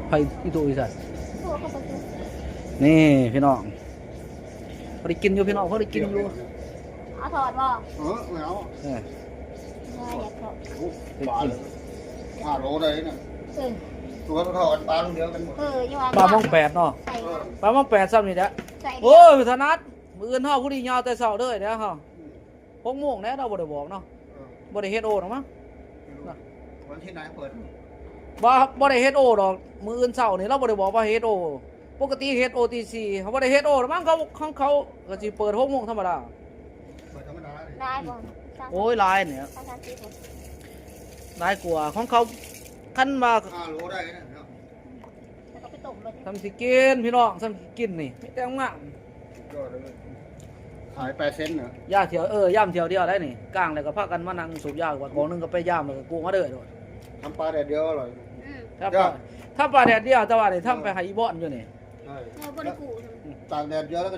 ໃຜອີ່ຕູ້ອີ່ສັນ ນີ້ພີ່ນ້ອງ ພໍໄດ້ກິນຢູ່ພີ່ນ້ອງ ພໍໄດ້ກິນຢູ່ ເອົາທອດບໍ່? ເອີ ເອົາ ເອີ ບໍ່ຢາກທອດ ໂອ້ ປາ ໄດ້ກິນ ຫ້າໂລໄດ້ນະ ເອີ ຕົວເທົ່າກັນ ປາໂລດຽວກັນ ເອີ ຢູ່ວ່າ ປາມອງແປດເນາະ ເອີ ປາມອງແປດຊ່ຳນີ້ແຫຼະ ໂອ້ຍ ຖະໜັດ ມື້ອື່ນເຮົາຜູ້ດີຍາວແຕ່ເຊົ້າເດີເດ້ເຮົາ ອືມ ຫົກໂມງແລ້ວ ເຮົາບໍ່ໄດ້ບອກເນາະ ເອີ ບໍ່ໄດ້ເຮັດໂອດອກມັງ ເອີ ວັນທີໃດເປີດ ບໍ່ ບໍ່ໄດ້ເຮັດໂອດອກ ມື້ອື່ນເຊົ້ານີ້ລາວບໍ່ໄດ້ບອກວ່າເຮັດໂອ ປົກກະຕິເຮັດໂອຕີສີ່ ເຮົາບໍ່ໄດ້ເຮັດໂອດອກມັງ ເຂົາ ຂອງເຂົາກໍຊິເປີດຫົກໂມງທຳມະດາ ເປີດທຳມະດາເລີຍ ຫຼາຍບໍ່? ໂອ້ຍ ຫຼາຍນີ້ ສາມສິບບໍ່? ຫຼາຍກວ່າຂອງເຂົາ ຄັນວ່າ ຫ້າໂລໄດ້ນະເນາະ ແລ້ວກໍໄປຕົ້ມເບິດ ຊ່ຳຊິກິນພີ່ນ້ອງ ຊ່ຳຊິກິນນີ້ ມີແຕ່ງາມ ຍອດເລີຍ ຂາຍແປດເຊັນເນາະ ຢາທ່ຽວ ເອີ ຢາມທ່ຽວດຽວໄດ້ນີ້ ກາງແລ້ວກໍພາກັນມານັ່ງສູບຢາ ວ່າກອງໜຶ່ງກໍໄປຢາມ ແລ້ວກໍກູ້ມາເດີໂດດ ທຳປາແດດດຽວອະຮ່ອຍ ອືມ ທຳປາ ທຳປາແດດດຽວ ແຕ່ວ່ານີ້ທຳໄປໃຫ້ອີ່ບ່ອນຢູ່ນີ້ ໃຊ່ ເອີ ບໍ່ໄດ້ກູ້ ຕາກແດດດຽວແລ້ວກໍ